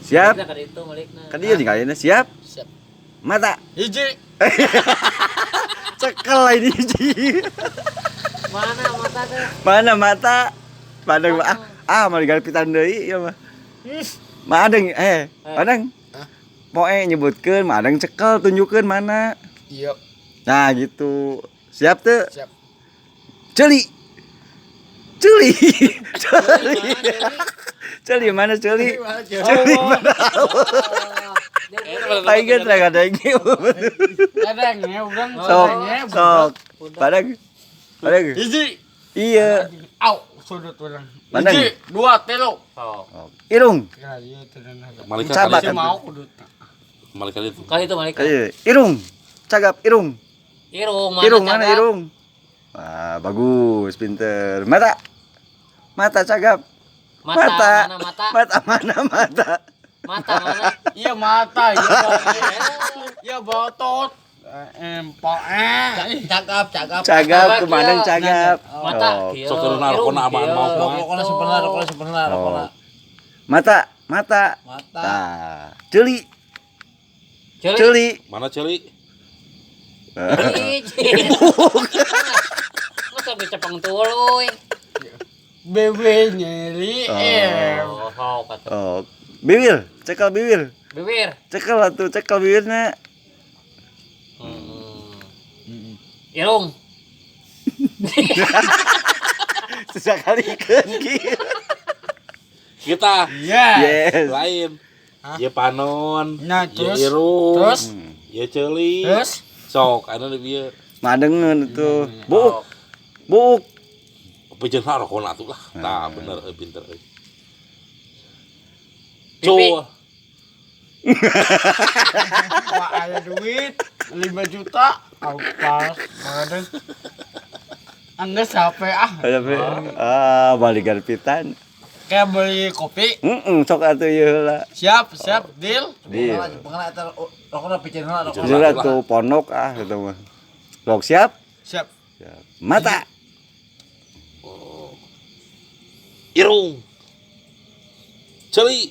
Siap. Malikna ka ditu malikna. Ka dieu nih siap. Siap. Mata. Hiji. Cekel lah ini hiji. Mana mata teh? Mana mata? Padang ah, ah mah digarpitan deui ieu mah. Madeng madeng. Poe nyebutkeun, madeng cekel tunjukkeun mana. Iya. Nah, gitu. Siap tuh? Siap. Ceuli. Ceuli. Ceuli. Ceuli mana ceuli? Ceuli mana? Aing ge teh ngadenge. Kadangnya urang. Sok, sok. Padang. Padang. Hiji. Iya. Au, sudut urang. Mana? Hiji, dua, telu. Oh. Irung. Kira ieu teh Malaikat Sahabat. kali Si mau kudut. malaikat itu. Kali itu malik. Iya. Irung. Cagap irung. Irung mana? Irung mana cagap? irung? Wah, bagus, pinter. Mata. Mata cagap. Mata, mana mata? Mata mana mata? Mata mana? Iya mata, iya. Iya botot. Empok eh. Cakap, cakap. Cagap Cagap, kemana iya. cagap? Mata. Oh. Kieu. Sok turun rokona Irung, amaan kieu. mau mah. Rokokna sebelah, rokokna sebelah, rokokna. Oh. Mata, mata. Mata. Nah, ceuli, Ceuli. ceuli. Mana ceuli? Hiji. Masa dicepeng tuluy. Bebe nyeri eh. Oh, sok atuh. Oh, bibir, cekel bibir. Bibir. Cekel atuh, cekel bibirnya. Irung. Susah kali kieu. Kita Iya. Yes. lain. Ye panon, Nah, ye terus? irung, Terus? ye ceuli. Terus? Sok anu di bieu. Madengeun tuh. Buuk. Buuk. Pijeun rokona atuh lah. Tah bener euy pinter euy. Pipi. Cul. Wah, ada duit 5 juta. Au pas. Kadang. Angges HP ah. Ah, balik garpitan. Kayak beli kopi. Heeh, sok atuh ieu heula. Siap, siap, deal. Deal. Pengen eta rokokna piceun heula rokokna. Jelas tuh ponok ah gitu mah. Sok siap? Siap. Siap. Mata. Irung. Ceuli.